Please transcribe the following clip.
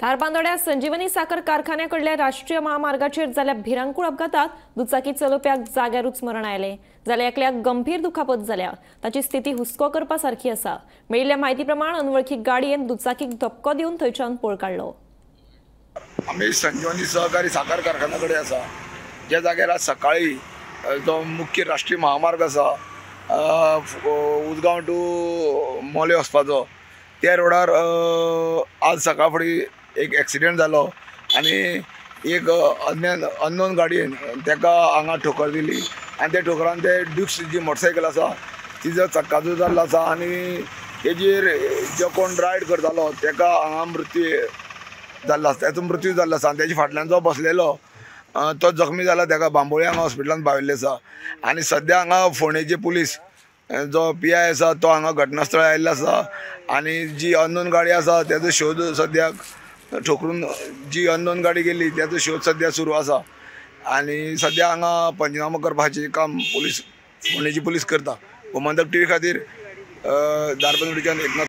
धारबांदोड्या संजीवनी साखर कारखान्याकडल्या राष्ट्रीय महामार्गाचेर जाल्ल्या भिरांकूळ अपघातात दुचाकी चलोवप्याक जाग्यारूच मरण आयलें। जाल्यार एकल्याक गंभीर दुखापत जाल्या। ताची स्थिती हुस्को करपा सारकी आसा। मेळिल्ल्या म्हायती प्रमाण अनवळखी गाडयेन दुचाकीक धपको दिवन थंयच्यान पळ काडलो। आमी संजीवनी सहकारी साखर कारखान्या कडेन आसा, ज्या जाग्यार आज सकाळी जो मुख्य राष्ट्रीय महामार्ग आसा उदगांव टू मोले वचपाचो, त्या रोडार आज सकाळ फुडें एक एक्सिडेंट जालो आनी एक अननोन गाडयेन ताका हांगा ठोकर दिली आनी त्या ठोकरान ते ड्युक्स जी मोटरसायकल आसा तिजो चक्काचो जाल्लो आसा आनी तेजेर जो कोण रायड करतालो ताका हांगा मृत्यू जाल्लो आसा, ताचो मृत्यू जाल्लो आसा आनी तेजे फाटल्यान जो बसलेलो तो जखमी जाला, ताका बांबोळे हांगा हॉस्पिटलान पाविल्ले आसा। आनी सद्या हांगा फोंडेचे पुलीस जो पी I आसा तो हांगा घटनास्थळार आयिल्लो आसा आनी जी अननोन गाडी आसा तेजो शोध सद्याक ठोकरून जी अननोन गाडी गेली तेजो शोध सद्या सुरू आसा आनी सद्या हांगा पंचनामो करपाचें काम पुलीस फोंडेची पुलीस करता। गोमंतक टीव्ही खातीर धारबांदोडेच्यान एकनाथ।